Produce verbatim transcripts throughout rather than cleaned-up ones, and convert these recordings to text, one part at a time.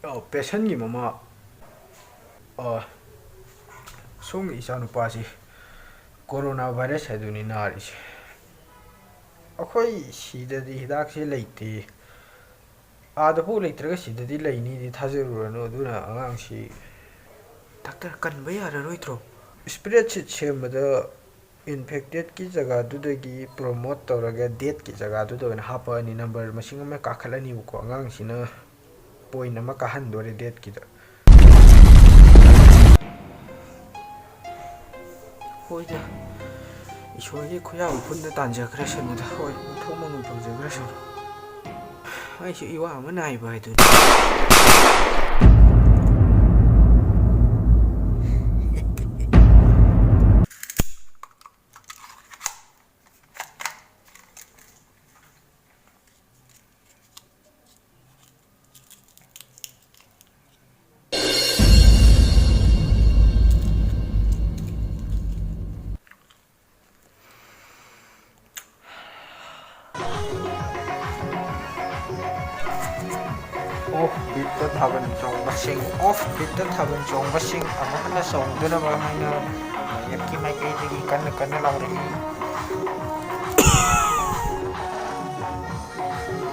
ꯑ, ꯄꯦꯁꯟꯒꯤ ꯃꯃꯥ, ꯑ, ꯁꯣꯝꯒꯤ ꯏꯆꯥꯅꯨꯄꯥꯁꯤ ꯀꯣꯔꯣꯅꯥ ꯚꯥꯏꯔꯁ ꯍꯥꯏꯗꯨꯅꯤ ꯅꯥꯔꯤꯁꯦ꯫ ꯑꯩꯈꯣꯏ ꯁꯤꯗꯗꯤ ꯍꯤꯗꯥꯛꯁꯦ ꯂꯩꯇꯦ꯫ ꯑꯥꯗꯐꯥꯎ ꯂꯩꯇ꯭ꯔꯒ ꯁꯤꯗꯗꯤ ꯂꯩꯅꯤꯗꯤ ꯊꯥꯖꯔꯨꯔꯅꯨ꯫ ꯑꯗꯨꯅ ꯑꯉꯥꯡꯁꯤ ꯗꯥꯛꯇꯔ, ꯀꯟꯕ ꯌꯥꯔꯔꯣꯏꯗ꯭ꯔꯣ? ꯏꯁꯄ꯭ꯔꯦꯗ ꯁꯤꯠ ꯁꯦꯝꯕꯗ ꯏꯟꯐꯦꯛꯇꯦꯠꯀꯤ ꯖꯒꯥꯗꯨꯗꯒꯤ ꯄ꯭ꯔꯣꯃꯣꯠ ꯇꯧꯔꯒ ꯗꯦꯠꯀꯤ ꯖꯒꯥꯗꯨꯗ ꯑꯣꯏꯅ ꯍꯥꯞꯄꯛꯑꯅꯤ꯫ ꯅꯝꯕꯔ ꯃꯁꯤꯡ ꯑꯃ ꯀꯥꯈꯠꯂꯅꯤꯕꯀꯣ꯫ ꯑꯉꯥꯡꯁꯤꯅ ꯄꯣꯏꯟ ꯑꯃ ꯀꯥꯍꯟꯗꯣꯔꯦ ꯗꯦꯠꯀꯤꯗ꯫ ꯍꯣꯏꯗ, ꯏꯁꯣꯔꯒꯤ ꯈꯨꯌꯥꯝ ꯈꯨꯟꯗ ꯇꯥꯟꯖꯈ꯭ꯔꯁꯅꯨꯗ꯫ ꯍꯣꯏ, ꯃꯊꯧ ꯃꯉꯝ ꯇꯧꯖꯈ꯭ꯔꯁꯅꯨ꯫ ꯑꯩꯁꯨ ꯏꯋꯥ ꯑꯃ ꯅꯥꯏꯕ ꯍꯥꯏꯗꯨꯅꯤ꯫ ꯑꯣꯐ ꯕꯤꯠꯇ ꯊꯥꯕꯜ ꯆꯣꯡꯕꯁꯤꯡ, ꯑꯣꯐ ꯕꯤꯠꯇ ꯊꯥꯕꯜ ꯆꯣꯡꯕꯁꯤꯡ ꯑꯃꯨꯛ ꯍꯟꯅ ꯆꯣꯡꯗꯅꯕ ꯍꯥꯏꯅ ꯃꯥꯌꯦꯞꯀꯤ ꯃꯥꯏꯀꯩꯗꯒꯤ ꯀꯟꯅ ꯀꯟꯅ ꯂꯥꯎꯔꯛꯏ꯫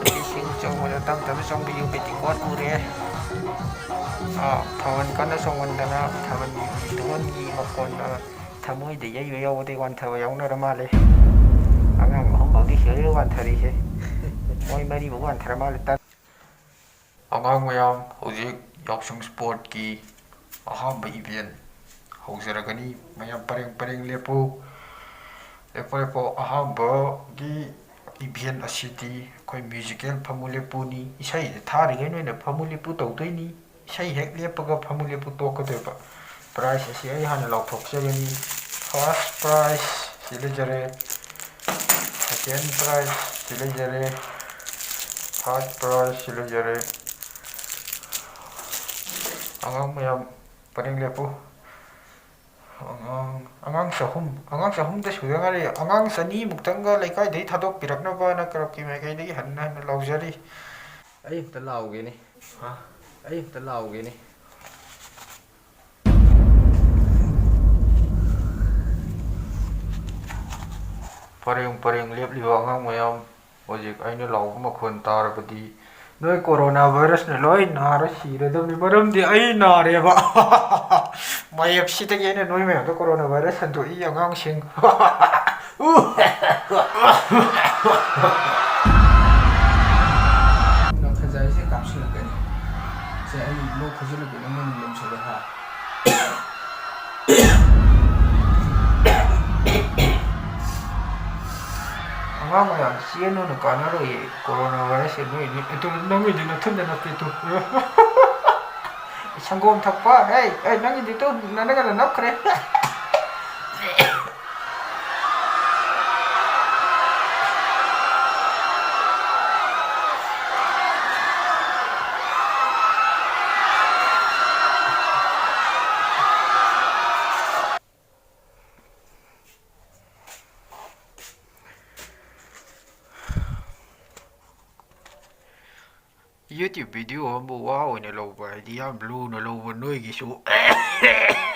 ꯅꯨꯄꯤꯁꯤꯡ ꯆꯣꯡꯕꯗ ꯇꯞ ꯇꯞꯅ ꯆꯣꯡꯕꯤꯌꯨ, ꯄꯦꯇꯤꯀꯣꯠ ꯎꯔꯦ꯫ ꯑꯥ, ꯊꯥꯕꯜ ꯀꯟꯅ ꯆꯣꯡꯃꯟꯗꯅ ꯊꯥꯕꯜꯒꯤ ꯙꯣꯟꯒꯤ ꯃꯈꯣꯟꯗ ꯊꯃꯣꯏꯗ ꯌꯩꯕ ꯌꯥꯎꯕꯗꯩ ꯋꯥꯟꯊꯕ ꯌꯥꯎꯅꯔ ꯃꯥꯜꯂꯦ꯫ ꯑꯉꯥꯡ ꯑꯍꯨꯝ ꯐꯥꯎꯗꯤ ꯁꯤꯗꯩꯗ ꯋꯥꯟꯊꯔꯤꯁꯦ꯫ ꯃꯣꯏ ꯃꯔꯤꯐꯥꯎ ꯋꯥꯟꯊꯔ ꯃꯥꯜꯂꯦ꯫ ꯇꯟ-, ꯑꯉꯥꯡ ꯃꯌꯥꯝ, ꯍꯧꯖꯤꯛ ꯌꯥꯎꯁꯪ ꯁ꯭ꯄꯣꯔꯠꯀꯤ ꯑꯍꯥꯟꯕ ꯏꯚꯦꯟ ꯍꯧꯖꯔꯒꯅꯤ꯫ ꯃꯌꯥꯝ ꯄꯔꯦꯡ ꯄꯔꯦꯡ ꯂꯦꯞꯄꯨ꯫ ꯂꯦꯞꯄꯣ, ꯂꯦꯞꯄꯣ꯫ ꯑꯍꯥꯟꯕꯒꯤ ꯏꯚꯦꯟ ꯑꯁꯤꯗꯤ ꯑꯩꯈꯣꯏ ꯃ꯭ꯌꯨꯖꯤꯀꯦꯜ ꯐꯝꯃꯨ ꯂꯦꯞꯄꯨꯅꯤ꯫ ꯏꯁꯩꯁꯦ ꯊꯥꯔꯤꯉꯩ ꯅꯣꯏꯅ ꯐꯝꯃꯨ ꯂꯦꯞꯄꯨ ꯇꯧꯗꯣꯏꯅꯤ꯫ ꯏꯁꯩ ꯍꯦꯛ ꯂꯦꯞꯄꯒ ꯐꯝꯃꯨ ꯂꯦꯞꯄꯨ ꯇꯣꯛꯀꯗꯣꯏꯕ꯫ ꯄ꯭ꯔꯥꯏꯖ ꯑꯁꯤ ꯑꯩ ꯍꯥꯟꯅ ꯂꯥꯎꯊꯣꯛꯆꯒꯅꯤ꯫ ꯐꯥꯔꯁ ꯄ꯭ꯔꯥꯏꯖ ꯁꯤ ꯂꯩꯖꯔꯦ꯫ ꯁꯦꯀꯦꯟ ꯄ꯭ꯔꯥꯏꯖ ꯁꯤ ꯂꯩꯖꯔꯦ꯫ ꯊꯥꯔꯠ ꯄ꯭ꯔꯥꯏꯖ ꯁꯤ ꯂꯩꯖꯔꯦ꯫ ꯑꯉꯥꯡ ꯃꯌꯥꯝ ꯄꯔꯦꯡ ꯂꯦꯞꯄꯨ꯫ ꯑꯉꯥꯡ, ꯑꯉꯥꯡ ꯆꯍꯨꯝ, ꯑꯉꯥꯡ ꯆꯍꯨꯝꯗ ꯁꯨꯗ ꯉꯥꯏꯔꯤ꯫ ꯑꯉꯥꯡ ꯆꯅꯤꯃꯨꯛꯇꯪꯒ ꯂꯩꯀꯥꯏꯗꯒꯤ ꯊꯥꯗꯣꯛꯄꯤꯔꯛꯅꯕꯅ ꯀ꯭ꯂꯕꯀꯤ ꯃꯥꯏꯀꯩꯗꯒꯤ ꯍꯟꯅ ꯍꯟꯅ ꯂꯥꯎꯖꯔꯤ꯫ ꯑꯩ ꯑꯝꯇ ꯂꯥꯎꯒꯦꯅꯦ꯫ ꯍꯥ? ꯑꯩ ꯑꯝꯇ ꯂꯥꯎꯒꯦꯅꯦ꯫ ꯄꯔꯦꯡ ꯄꯔꯦꯡ ꯂꯦꯞꯂꯤꯕ ꯑꯉꯥꯡ ꯃꯌꯥꯝ, ꯍꯧꯖꯤꯛ ꯑꯩꯅ ꯂꯥꯎꯕ ꯃꯈꯣꯟ ꯇꯥꯔꯕꯗꯤ ꯅꯣꯏ ꯀꯣꯔꯣꯅꯥ ꯚꯥꯏꯔꯁꯅ ꯂꯣꯏ ꯅꯥꯔ ꯁꯤꯔꯗꯕꯅꯤ, ꯃꯔꯝꯗꯤ ꯑꯩ ꯅꯥꯔꯦꯕ꯫ ꯃꯌꯦꯞꯁꯤꯗꯒꯤ ꯑꯩꯅ ꯅꯣꯏ ꯃꯌꯥꯝꯗ ꯀꯣꯔꯣꯅꯥ ꯚꯥꯏꯔꯁ ꯁꯟꯗꯣꯛꯏ, ꯑꯉꯥꯡꯁꯤꯡ꯫ ꯅꯪ ꯈꯖꯥꯏꯁꯦ ꯀꯥꯞꯁꯤꯜꯂꯛꯀꯅꯤ꯫ ꯁꯦ, ꯑꯩ ꯂꯣꯛ ꯈꯨꯖꯤꯜꯂꯛꯄ ꯅꯪ ꯃꯅꯨꯡ ꯂꯣꯝꯁꯤꯜꯂꯦ ꯍꯥ꯫ ꯑꯉꯥꯡ ꯃꯌꯥꯝ ꯆꯦꯟꯕꯅ ꯀꯥꯟꯅꯔꯣꯏꯌꯦ, ꯀꯣꯔꯣꯅꯥ ꯚꯥꯏꯔꯁꯁꯦ ꯅꯣꯏ ꯅꯣꯏ-, ꯑꯗꯨ ꯅꯪꯒꯤꯗꯤ ꯅꯊꯨꯟꯗ ꯅꯞꯄꯦ ꯇꯨ꯫ ꯁꯪꯒꯣꯝ ꯊꯛꯄ, ꯍꯦ, ꯑꯦ, ꯅꯪꯒꯤꯗꯤ ꯇꯨ ꯅꯅꯒꯅ ꯅꯞꯈ꯭ꯔꯦ꯫ YouTube video ꯑꯃꯕꯨ ꯋꯥ ꯑꯣꯏꯅ ꯂꯧꯕ ꯍꯥꯏꯗꯤ ꯌꯥꯝ ꯂꯨꯅ ꯂꯧꯕ ꯅꯣꯏꯒꯤꯁꯨ꯫